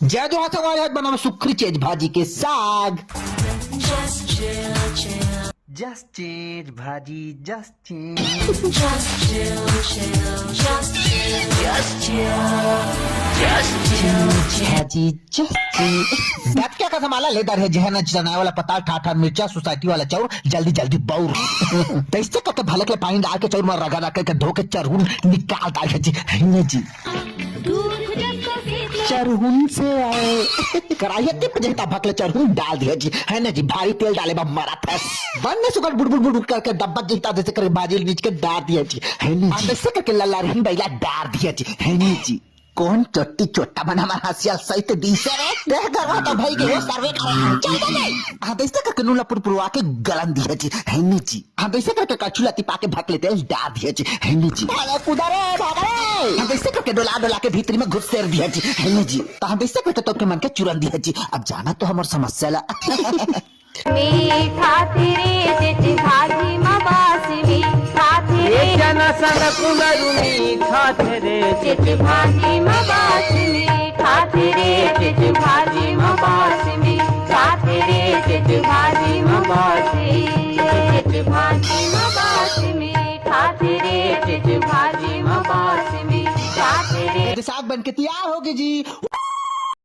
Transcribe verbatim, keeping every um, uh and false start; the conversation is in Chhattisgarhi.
जय जोहार संगवारी, आज बनावे सुखरी चेंज भाजी के साग। Just change भाजी, just change। भाजी, just change। दतका का समाला ले दर हे, जहन चनाए वाला पताल, ठाठा मिर्चा, सोसाइटी वाला चाउर, जल्दी जल्दी बउर। तइसे करके भलक ले पानी डाल के चाउर में रगड़ रगड़ के धो के चरहुन निकाल डाल हे जी, है ना जी? चरहुन से आए। कढ़ाई टिप जहिता भकले चरहुन डाल दिया जी, है ना जी? भारी तेल डाले बा मरा था। बन में सुगर बुड़ बुड़ बुड़ बुड़ करके डब्बा जहिता जैसे करे भाजी नीच के डाल दिया जी, है ना जी? जैसे करके लल्ला रही बैला डाल दिया जी, है ना जी? कौन चोट्टी चोट्टा बना हमारा हंसिया सहित दीसे रे? देख गरवा तो भाई के सर्वे करो। चल दे दे। हाँ, तइसे करके नून ला पुरपुरवा के गलन दिया जी, है ना जी? हाँ, तइसे करके कछुला तिपा के भकले तेल डाल दिया जी, है ना जी? भागा कूदा रे, भागा रे। हाँ, तइसे करके डोला डोला के भीतरी में घुसेर दिया जी, है ना जी? तो हाँ, तइसे करके तो के मन के चुरन दिया जी। अब जाना तो हमर समस्या ला। मीठा तेरे चेच भाजी म बासी, मीठा तेरे। ये चना सन कुंदरू मीठा तेरे चेच भाजी म बासी, मीठा तेरे चेच भाजी म बासी, मीठा तेरे चेच भाजी म बासी, चेच भाजी म बासी, मीठा तेरे चेच भाजी म बासी, मीठा तेरे। साग बन के तैयार हो गई जी।